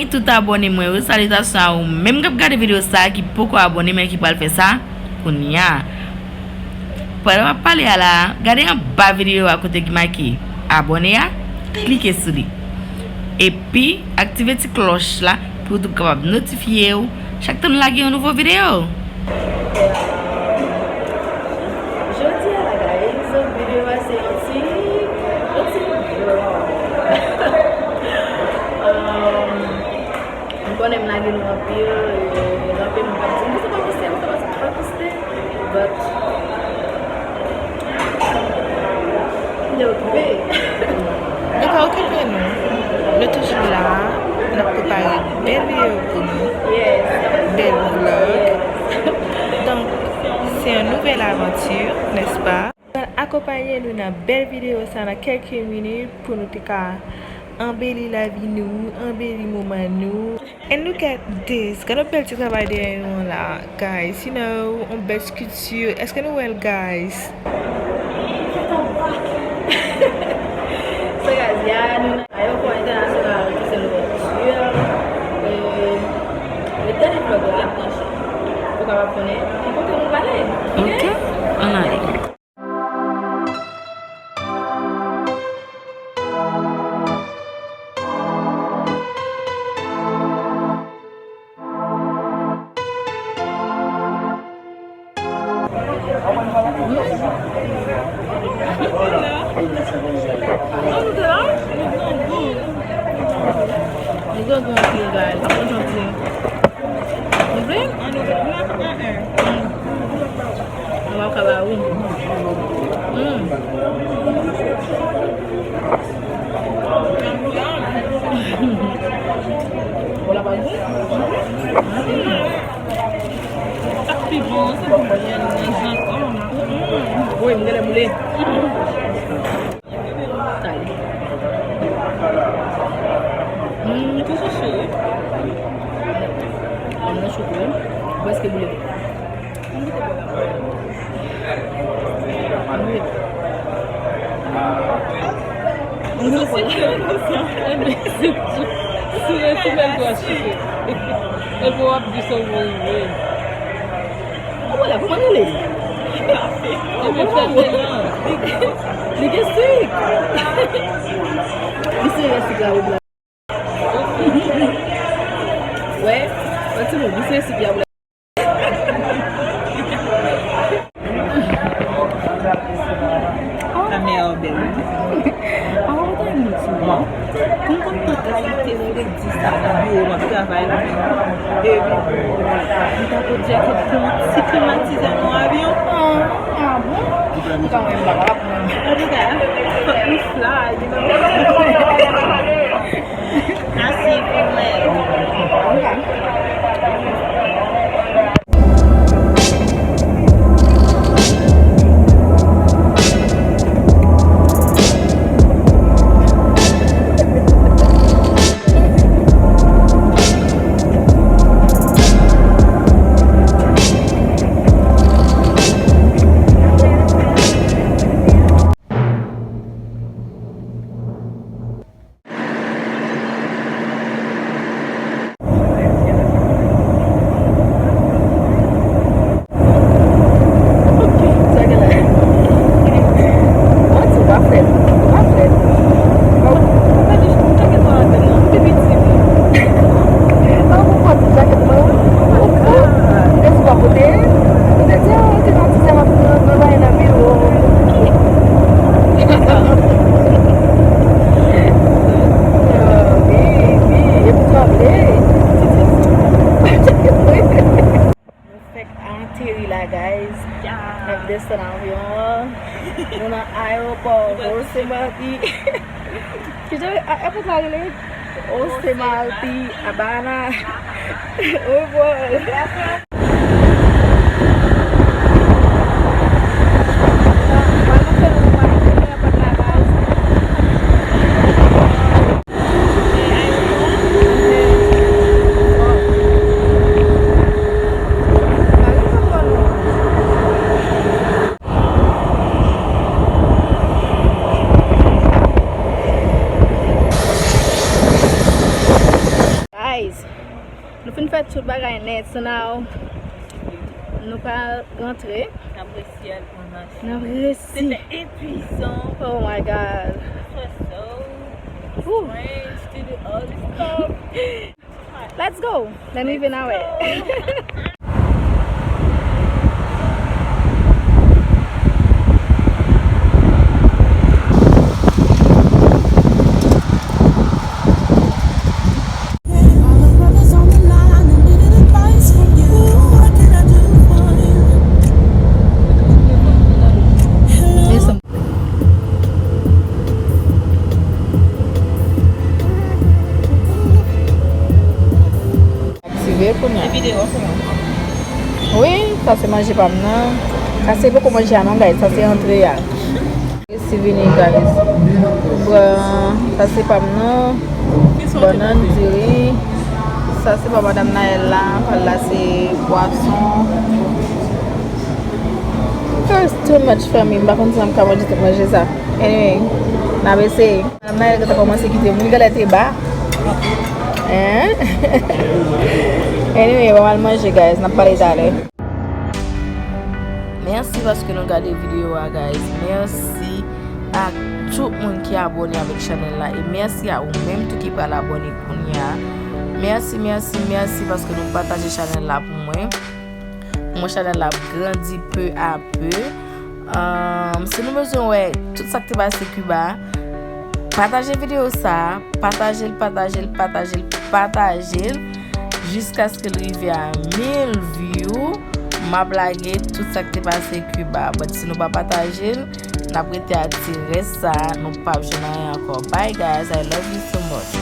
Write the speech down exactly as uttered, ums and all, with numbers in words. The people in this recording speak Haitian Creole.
Tout abòne mwen yo, salitasyon a ou menm k ap gade videyo sa a ki poko abòne men ki pral fè sa kounye a. Pandan m ap pale a la, gade anba videyo a kote ki make abòne a, klike sou li. Epi, aktive ti klòch la pou YouTube kapab notifye w chak tan m lage yon nouvo videyo. Jodi a la, guys, videyo a se yon ti, yon ti vlog. Um, m konnen m lage nou anpil, e, gen anpil moun k ap di m, "Poukisa w pa poste, poukisa w pa poste?" But, m te okipe. Nou pa okipe nou. Nou toujou la. N ap prepare bèl videyo pou nou. Yes. Bèl vlog. Donk, se yon nouvèl avanti, nèspa? Pral akonpaye nou nan bèl videyo sa nan kèlke minit pou nou te ka anbeli lavi nou, anbeli moman nou. And look at this. Gade yon bèl ti travay dèyè nou an la, guys. You know, yon bèl skilti. Èske nou wè l, guys? So, guys, ya nou nan ayewopò entènasyonal Toussaint Louverture. E, e dènye vlog la, ou kapab konnen ki kote nou prale. Ok, ann ale. Li gen gou anpil, guys. Li gen gou anpil. Ou vle? Mwen pa ka ba ou. Mm. Sa k pi bon an, se pou byen nan jan kòm. Wi, m genlè boule. Sa ye. Mm, ki sou cho wi. An nan cho tou wi. Prèske boule. An goute bò la. An goute. An goute bò la. Enben, se tou. Si resi bèl gwa chike. Epi w ap di sa w rive. Ou wè la, kòman li ye? Li gen sik. Li sere sik la, wè. Wè, yon ti moun, li sere sik la, wè. Kamera w bèl wi. Awa, ou ta renmen ti wi. Pou m konn tout kalite fredi sa nan biwo m ap travay la. Epi, m ta pot djakèt pou yon ti klimatizè nan avyon. Ah, ah bon? Antouka, fòk nou fly, you know. Merci, Finlay. Nou fèk ateri la, guys. N ap desann avyon an. Nou nan ayewopò José Marti. Kijan a-, èpòt la rele? José Marti, Habana. Au revoir. Nou fin fè tout bagay nèt, so now nou pral rantre. N ap resi al pran mache. N ap resi. Se te epuizan. Oh my God. It was so strange to do all this stuff. Let's go. Let me even away. Aktive kounye a. Wi, sa se manje pa m nan. Sa se poko manje a non, guys. Sa se antre a. Resi vini, guys. Bon, sa se pa m nan. Bannann, diri. Sa se pa madanm Naël la. Pal la se pwason. There's too much for me. M pa konn si m ka manje tout manje sa. Anyway, n ap eseye. Madanm Naël gentan kòmanse kite m. Wi, galè te ba. Hein? Anyway, bon, m al manje, guys. N ap pale talè. Mèsi paske nou gade videyo a, guys. Mèsi a tout moun ki abòne avèk chanèl la. E mèsi a ou menm tou ki pral abòne kounye a. Mèsi, mèsi, mèsi paske nou pataje chanèl la pou mwen. Pou mwen, chanèl la ap grandi peu à peu. Ahn, si nou bezwen wè tout sa k te pase Kiba, pataje videyo sa, pataje l, pataje l, pataje l, pataje l, jiskaske l rive a mil view. M ap lage tout sa k te pase Kiba. But si nou pa pataje l, n ap rete a ti rès sa, nou p ap jwenn anyen ankò. Bye guys, I love you so much.